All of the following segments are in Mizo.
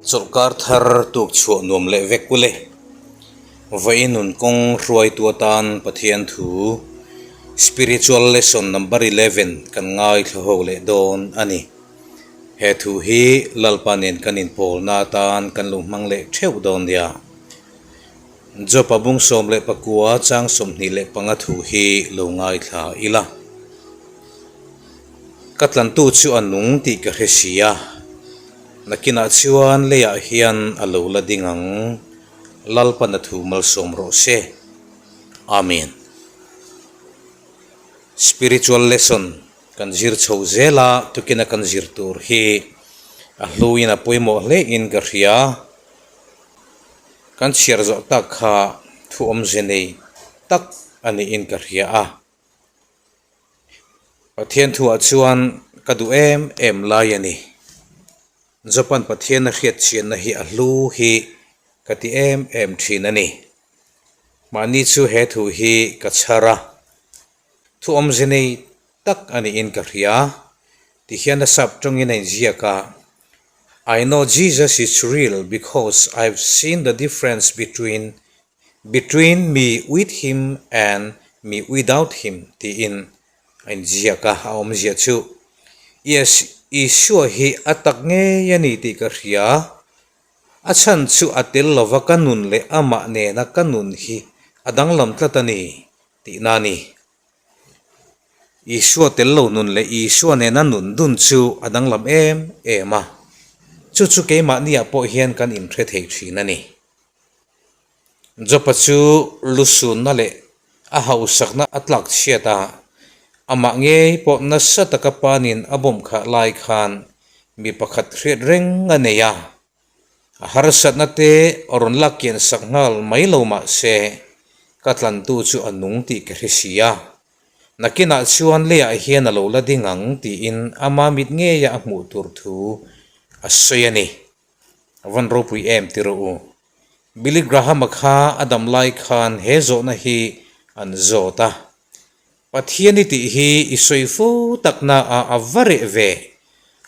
Chawlhkar thar tuk chhuah nuam leh vek ule. Vawiin nun kawng hruaitu atan Pathian thu Spiritual Lesson Number 11 kan ngaithla ho leh dawn a ni. He thu hi Lalpa nen kan inpawlna atan kan lo hmang leh theuh dawn nia. Jopa bung 19 chang 25 thu hi lo ngaithla ila. Ka tlantu chu a nung tih ka hre si a, nakinah chuan leiah hian a lo la ding ang, Lalpan a thu malsawm rawh se. Amen. Spiritual lesson kan zir chho zel a, tukina kan zir tur hi a hluin a pawimawh hle in ka hria. Kan chhiar zawh tak kha thu awmze nei tak a niin ka hria a. Pathian thuah chuan ka duh em em lai a ni. Japan Pathian a hriat chianna hi a hlu hi ka ti em em thin a ni. Mahni chu he thu hi ka chhar a, thu awmze nei tak a niin ka hria. Tihian a sap tawngin a inziak a, I know Jesus is real because I've seen the difference between between me with him and me without him tiin a inziak a, a awmzia chu Yes, Isua hi a tak ngei a ni tih ka hria. A chhan chu a tel lova ka nun leh amah nena ka nun hi a danglam tlat a ni tihna a ni. Isua tel lo nun leh Isua nena nun dun chu a danglam em em a, chu chu keimahniah pawh hian kan inhre thei thin a ni. Jopa chu lusunna leh a hausakna a tlak chhiat a, amah ngei pawh nasa taka panin a bawm khah lai khan mi pakhat hriat reng a nei a. A harsatna te rawn lak kian sak nghal mai lo mah se, ka tlantu chu a nung tih ka hre si a. Nakinah chuan leiah hian a lo la ding ang tiin ama mit ngeia a hmuh tur thu a sawi a ni. A van ropui em ti rawh u. Billy Graham-a kha a dam lai khan he zawhna hi an zawt a. Pathian i tih hi i sawi fo takna ah a va reh ve,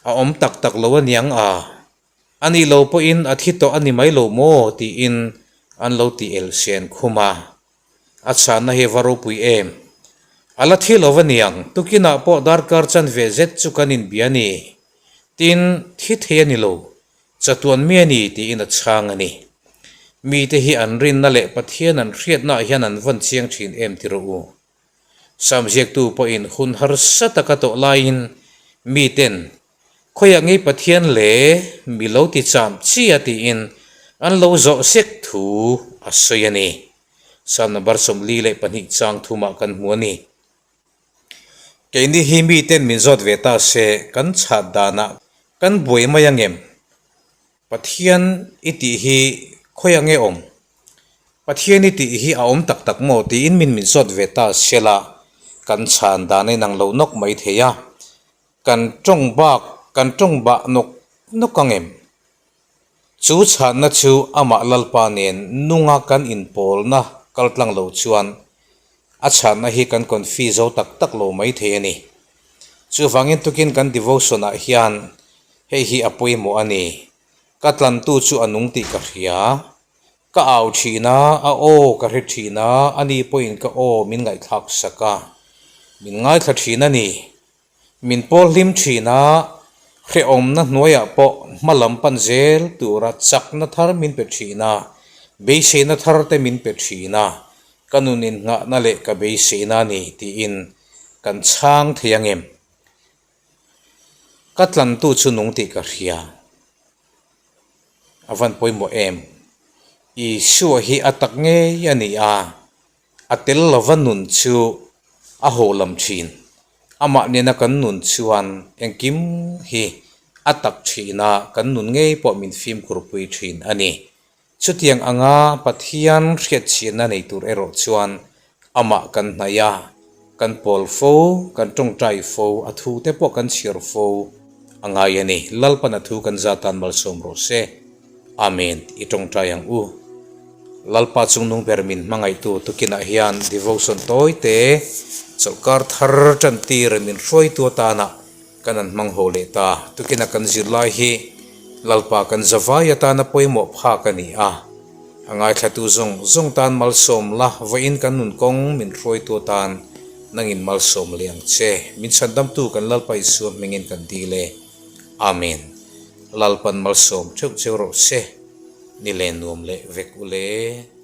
a awm tak tak lo aniang a. A nih lo pawhin a thi tawh a ni mai lo maw? tiin an lo ti el sen khum a. A chhanna hi va ropui em? A la thi lo va niang, tukinah pawh darkar chanve zet chu kan inbia a ni. Tin, thi thei a ni lo, chatuan mi a ni tiin a chhang a ni. Mite hi an rinna leh Pathian an hriatnaah hian an vawn chiang thin em ti rawh u. Sam ziaktu pawhin hun harsa taka tawh laiin miten Khawiah ngei Pathian le mi lo ti cham chi a tiin an lo zawh sek thu a sawi a ni. Psalm number 42 chang thumah kan hmu a ni. Keini hi miten min zawt ve ta se kan chhat danah kan buai mai angem? Pathian i tih hi khawiah nge awm? Pathian i tih hi a awm tak tak maw tiin min min zawt ve ta sela kan chhan dan a inang lo nawk mai thei a. Kan tawng bak kan tawng bah nawk nawk ang em? Chu chhanna chu amah Lalpa nen nunga kan inpawlna kal tlang lo chuan a chhanna hi kan confi zo tak tak lo mai thei a ni. Chuvangin tukin kan devotion ah hian hei hi a pawimawh a ni. Ka tlantu chu a nung tih ka hria. Ka au thin a, a aw ka hre thin a, ani pawhin ka aw min ngaihthlak sak a, min ngaithla thin a ni. Min pawl hlim thin a, hrehawmna hnuaiah pawh hma lam pan zel tura chakna thar min pe thin a, beiseina thar te min pe thin a, ka nun innghahna leh ka beiseina a ni tiin kan chhang thei ang em? Ka tlantu chu nung tih ka hria. A van pawimawh em? Isua hi a tak ngei a ni a. A tel lova nun chu a haw lam thin. Amah nena kan nun chuan engkim hi a tak thin a, kan nun ngei pawh min fimkhurpui thin a ni. Chutiang anga Pathian hriatchhiatna nei tur erawh chuan amah kan hnaih a, kan pawl fo, kan tawngtai fo, a thu te pawh kan chhiar fo a ngai a ni. Lalpan a thu kan zatan malsawm rawh se. Amen i tawngtai ang u. Lalpa chungnung ber min hmangaihtu tukinah hian devotion tawi te chawlhkar thar tantir min hruaitu atana kan an hmang ho leh ta. Tukinah kan zirlai hi Lalpa kan zavai atana pawimawh phak a ni a. A ngaithlatu zawng zawng tan malsawm la, vawiin kan nun kawng min hruaitu atan nangin malsawm leh ang che. Min chhandamtu kan Lalpa Isua hmingin kan dil e. Amen. Lalpan malsawm theuh cheu rawh se. Ni len nuam leh vek u le.